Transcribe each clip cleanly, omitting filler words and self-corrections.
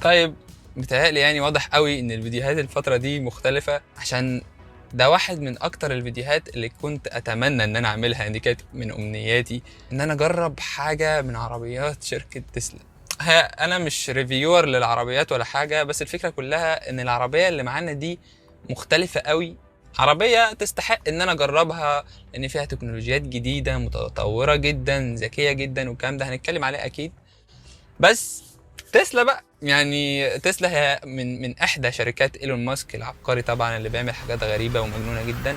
طيب متهيألي يعني واضح قوي ان الفيديوهات الفترة دي مختلفة، عشان ده واحد من اكتر الفيديوهات اللي كنت اتمنى ان انا اعملها. دي كانت من امنياتي ان انا اجرب حاجة من عربيات شركة تسلا. انا مش reviewer للعربيات ولا حاجة، بس الفكرة كلها ان العربية اللي معانا دي مختلفة قوي، عربية تستحق ان انا اجربها لان فيها تكنولوجيات جديدة متطورة جدا ذكية جدا، والكلام ده هنتكلم عليه اكيد. بس تسلا بقى، يعني تسلا هي من احدى شركات ايلون ماسك العبقري طبعا، اللي بيعمل حاجات غريبة ومجنونة جدا.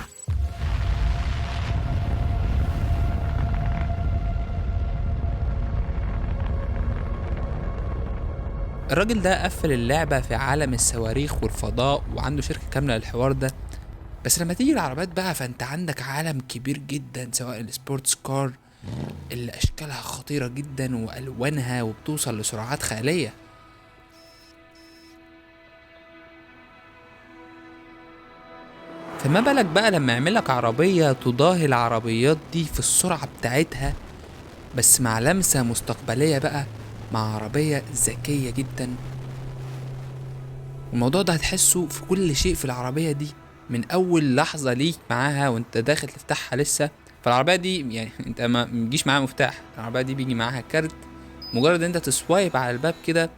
الراجل ده قفل اللعبة في عالم الصواريخ والفضاء، وعنده شركة كاملة للحوار ده. بس لما تيجي العربيات بقى فانت عندك عالم كبير جدا، سواء ال sports car اللي اشكالها خطيرة جدا والوانها وبتوصل لسرعات خيالية، فما بالك بقى لما يعملك عربية تضاهي العربيات دي في السرعة بتاعتها، بس مع لمسة مستقبلية بقى، مع عربية ذكية جدا. الموضوع ده هتحسه في كل شيء في العربية دي من أول لحظة ليك معاها وانت داخل تفتحها لسه. فالعربية دي يعني انت ما بيجيش معاها مفتاح، العربية دي بيجي معاها كارت، مجرد انت ت swipe على الباب كده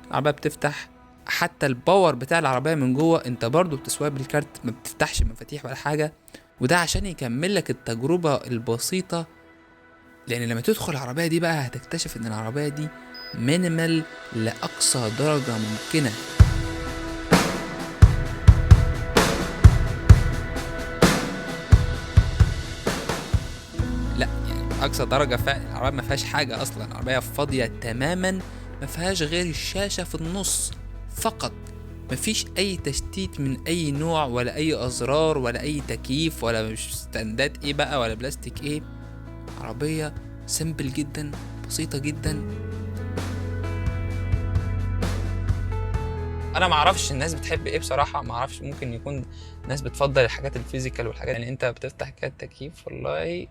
العربية بتفتح. حتى ال power بتاع العربية من جوه انت برضو بت swipe الكارت، ما بتفتحش مفاتيح ولا حاجة. وده عشان يكمل لك التجربة البسيطة، لأن لما تدخل العربية دي بقى هتكتشف ان العربية دي minimal لأقصى درجة ممكنة. لا يعني أقصى درجة فعلا، العربية ما فيهاش حاجة أصلا، العربية فاضية تماما، ما فيهاش غير الشاشة في النص فقط، مفيش أي تشتيت من أي نوع، ولا أي أزرار، ولا أي تكييف، ولا مش ستاندات إيه بقى، ولا بلاستيك إيه. عربية simple جدا، بسيطة جدا. أنا معرفش الناس بتحب إيه بصراحة، معرفش، ممكن يكون الناس بتفضل الحاجات ال physical والحاجات، يعني أنت بتفتح كده التكييف والله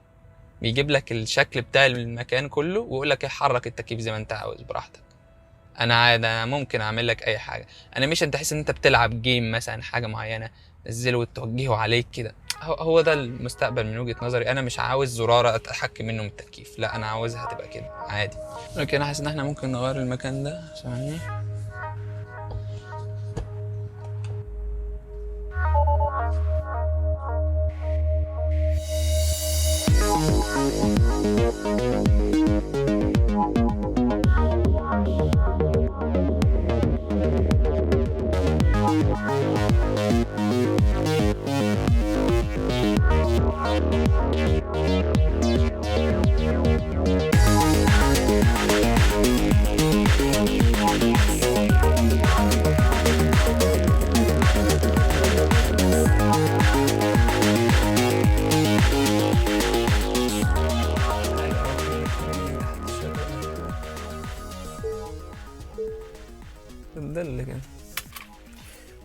بيجيب لك الشكل بتاع المكان كله ويقول لك حرك التكييف زي ما أنت عاوز براحتك. انا عادي، انا ممكن اعمل لك اي حاجة. انا مش انت تحس ان انت بتلعب game مثلا، حاجة معينة نزله وتوجهه عليك كده. هو ده المستقبل من وجهه نظري. انا مش عاوز زرارة اتحكم منه من التكييف، لا انا عاوزها تبقى كده عادي. okay، انا حاسس ان احنا ممكن نغير المكان ده، ثواني.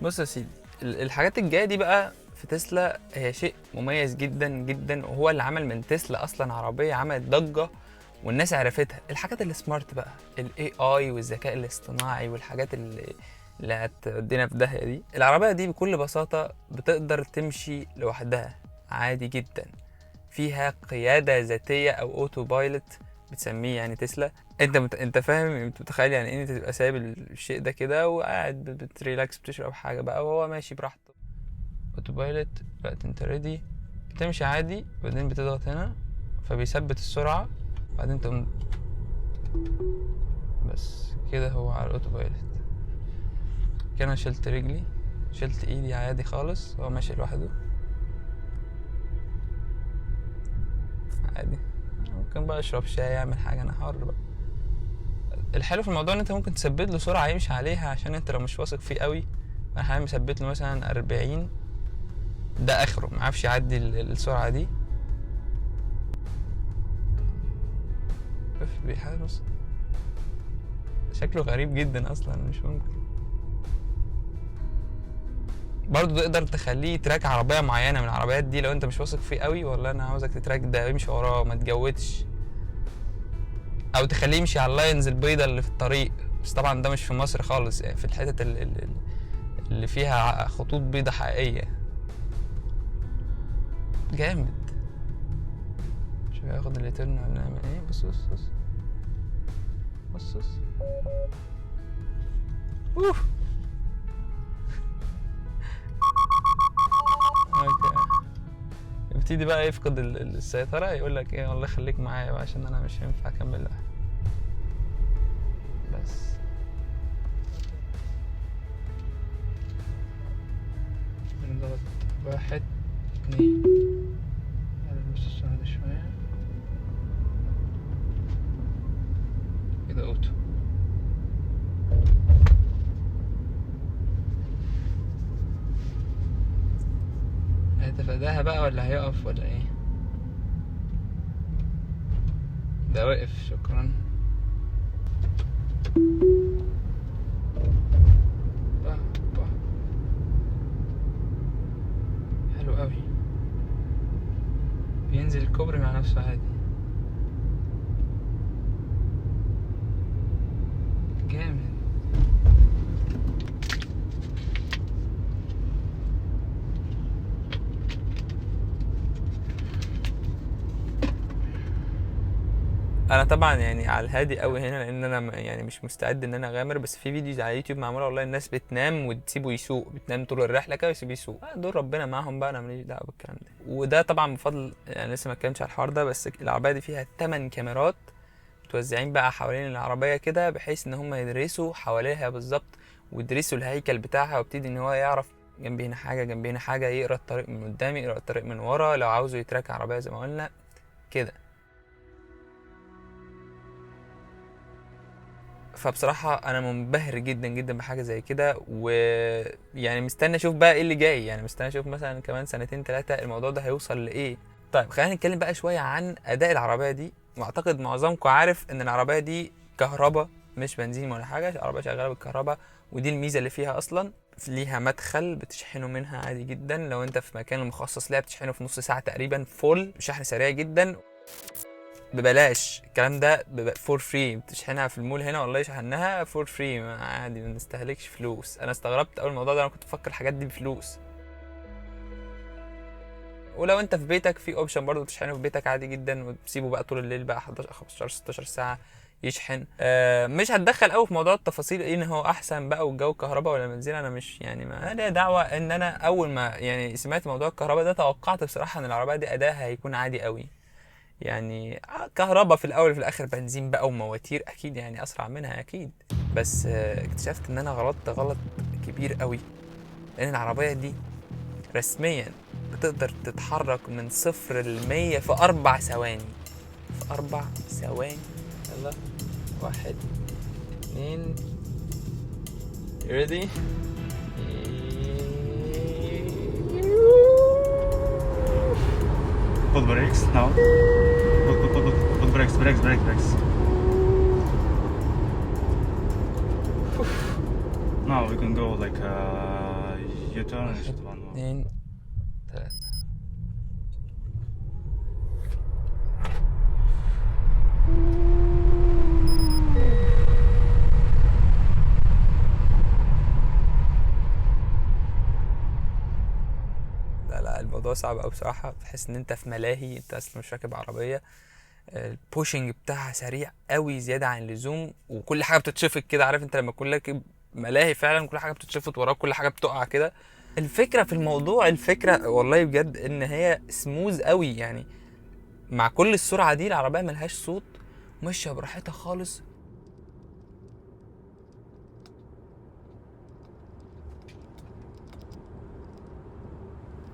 بص يا سيدي، الحاجات الجاية دي بقى في تسلا هي شيء مميز جدا جدا، وهو اللي عمل من تسلا اصلا عربية عملت ضجه والناس عرفتها. الحاجات ال smart بقى، ال AI والذكاء الاصطناعي والحاجات اللي هتودينا في داهية دي. العربية دي بكل بساطة بتقدر تمشي لوحدها عادي جدا، فيها قيادة ذاتية او auto pilot بتسميه يعني تسلا. انت فاهم، انت متخيل يعني ايه انت تبقى سايب الشيء ده كده وقاعد بت relax، بتشرب حاجة بقى وهو ماشي براحته. auto pilot بقت انت ready، بتمشي عادي، بعدين بتضغط هنا فبيثبت السرعة، بعدين تقوم بس كده هو على ال auto pilot. كده انا شلت رجلي، شلت ايدي عادي خالص، هو ماشي لوحده عادي. ممكن بقى اشرب شاي، اعمل حاجة، انا حر بقى. الحلو في الموضوع ان انت ممكن تثبت له سرعة يمشي عليها، عشان انت لو مش واثق فيه قوي. انا حاليا مثبت له مثلا 40، ده اخره، ما عرفش يعدي السرعة دي. شوف بيحاول، بص شكله غريب جدا اصلا، مش ممكن. برضه تقدر تخليه track عربية معينة من العربيات دي لو انت مش واثق فيه قوي، والله انا عاوزك ت track ده، امشي وراه ما تجودش، او تخليه يمشي على ال lines البيضة اللي في الطريق. بس طبعا ده مش في مصر خالص، يعني في الحتت اللي فيها خطوط بيضة حقيقية. جامد. مش هياخد ال turn ولا نعمل ايه؟ بص بص بص بص بص. اوف. okay، يبتدي بقى يفقد السيطرة، يقول لك ايه والله خليك معايا بقى عشان انا مش هينفع اكمل لوحدي. بس بنضغط 1 2، بس السرعة دي شوية كده auto. هيتفاداها بقى ولا هيقف ولا ايه؟ ده وقف، شكرا. با با. حلو قوي، بينزل الكوبري مع نفسه عادي. جامد. انا طبعا يعني على الهادي قوي هنا، لان انا يعني مش مستعد ان انا اغامر، بس في videos على يوتيوب معمولة والله الناس بتنام وتسيبه يسوق، بتنام طول الرحلة كده ويسيبه يسوق. دول ربنا معاهم بقى، انا ماليش دعوه بالكلام ده. وده طبعا بفضل، يعني لسه ما اتكلمتش على الحوار ده، بس العربية دي فيها 8 كاميرات متوزعين بقى حوالين العربية كده، بحيث ان هم يدرسوا حواليها بالظبط ويدرسوا الهيكل بتاعها، ويبتدي ان هو يعرف جنبي هنا حاجة، جنبي هنا حاجة، يقرا الطريق من قدام، يقرا الطريق من ورا، لو عاوزه ي track عربية زي ما قلنا كده. فبصراحة أنا منبهر جدا جدا بحاجة زي كده، ويعني مستني أشوف بقى إيه اللي جاي، يعني مستني أشوف مثلا كمان 2 3 الموضوع ده هيوصل لإيه. طيب خلينا نتكلم بقى شوية عن أداء العربية دي. وأعتقد معظمكم عارف إن العربية دي كهرباء مش بنزين ولا حاجة، العربية شغالة بالكهرباء، ودي الميزة اللي فيها أصلا. ليها مدخل بتشحنه منها عادي جدا، لو أنت في مكان مخصص ليها بتشحنه في نص ساعة تقريبا full، شحن سريع جدا ببلاش. الكلام ده for free، بتشحنها في المول هنا والله شحناها for free عادي، ما نستهلكش فلوس. انا استغربت اول الموضوع ده، انا كنت بفكر الحاجات دي بفلوس. ولو انت في بيتك في option برضو تشحنه في بيتك عادي جدا، وتسيبه بقى طول الليل بقى 11 15 16 ساعة يشحن. مش هتدخل قوي في موضوع التفاصيل ايه ان هو احسن بقى والجو كهرباء ولا بنزين، انا مش يعني ما ليا دعوه. ان انا اول ما يعني سمعت موضوع الكهرباء ده توقعت بصراحة ان العربية دي اداها هيكون عادي قوي، يعني كهرباء في الاول وفي الاخر بنزين بقى ومواتير اكيد يعني اسرع منها اكيد. بس اكتشفت ان انا غلطت غلط كبير قوي، لان العربية دي رسميا بتقدر تتحرك من 0 ل 100 في 4 ثواني، في 4 ثواني. يلا 1 2 ready. Put brakes now. Put brakes, brakes, brakes, brakes. Now we can go like U-turn and shoot one more. 2 3. لا الموضوع صعب قوي بصراحة، بتحس ان انت في ملاهي، انت اصلا مش راكب عربية. ال pushing بتاعها سريع قوي زيادة عن اللزوم، وكل حاجة بتتشفط كده، عارف انت لما تكون راكب ملاهي فعلا كل حاجة بتتشفط وراك، كل حاجة بتقع كده. الفكرة في الموضوع، الفكرة والله بجد ان هي سموز قوي، يعني مع كل السرعة دي العربية ملهاش صوت، ماشية براحتها خالص.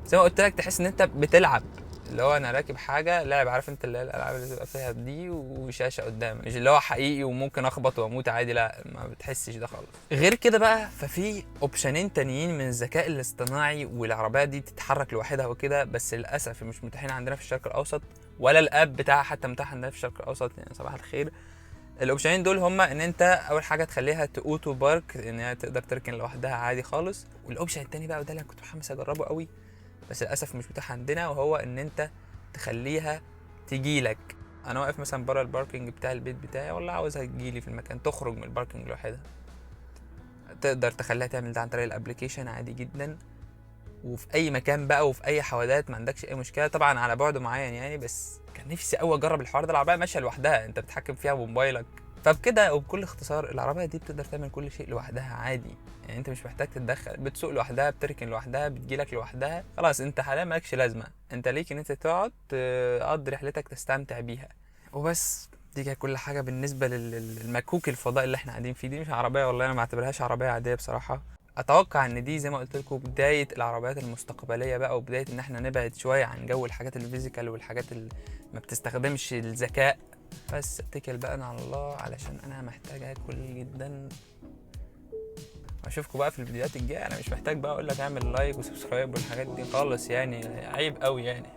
زي ما قلت لك تحس ان انت بتلعب، اللي هو انا راكب حاجة لعب، عارف انت اللي هي الالعاب اللي بتبقى فيها دي وشاشه قدام، مش اللي هو حقيقي وممكن اخبط واموت عادي، لا ما بتحسش ده خالص. غير كده بقى ففي option ين تانيين من الذكاء الاصطناعي والعربية دي تتحرك لوحدها وكده، بس للاسف مش متاحين عندنا في الشرق الاوسط، ولا ال app بتاعها حتى متاح عندنا في الشرق الاوسط، يعني صباح الخير. ال option ين دول هما ان انت اول حاجة تخليها auto park، ان هي تقدر تركن لوحدها عادي خالص. وال option التاني بقى، وده اللي انا كنت متحمس اجربه قوي بس للاسف مش متاح عندنا، وهو ان انت تخليها تجيلك. انا واقف مثلا بره ال parking بتاع البيت بتاعي، والله عاوزها تجيلي في المكان، تخرج من ال parking لوحدها. تقدر تخليها تعمل ده عن طريق ال application عادي جدا، وفي اي مكان بقى وفي اي حوادات، ما عندكش اي مشكله، طبعا على بعد معين يعني. بس كان نفسي قوي اجرب الحوار ده. العربية ماشية لوحدها، انت بتتحكم فيها بموبايلك. فبكده وبكل اختصار العربية دي بتقدر تعمل كل شيء لوحدها عادي، يعني انت مش محتاج تتدخل، بتسوق لوحدها، بتركن لوحدها، بتجيلك لوحدها، خلاص انت حاليا مالكش لازمه، انت ليك ان انت تقعد تقضي رحلتك تستمتع بيها وبس. دي كانت كل حاجة بالنسبة للمكوك الفضائي اللي احنا قاعدين فيه. دي مش عربية والله، انا ما اعتبرهاش عربية عادية بصراحة. اتوقع ان دي زي ما قلت لكم بداية العربيات المستقبلية بقى، وبداية ان احنا نبعد شوية عن جو الحاجات ال physical والحاجات اللي ما بتستخدمش الذكاء. بس اتكل بقى انا على الله علشان انا محتاج اكل جدا. واشوفكم بقى في الفيديوهات الجاية. انا مش محتاج بقى اقول لك اعمل like و subscribe والحاجات دي خالص، يعني عيب قوي يعني.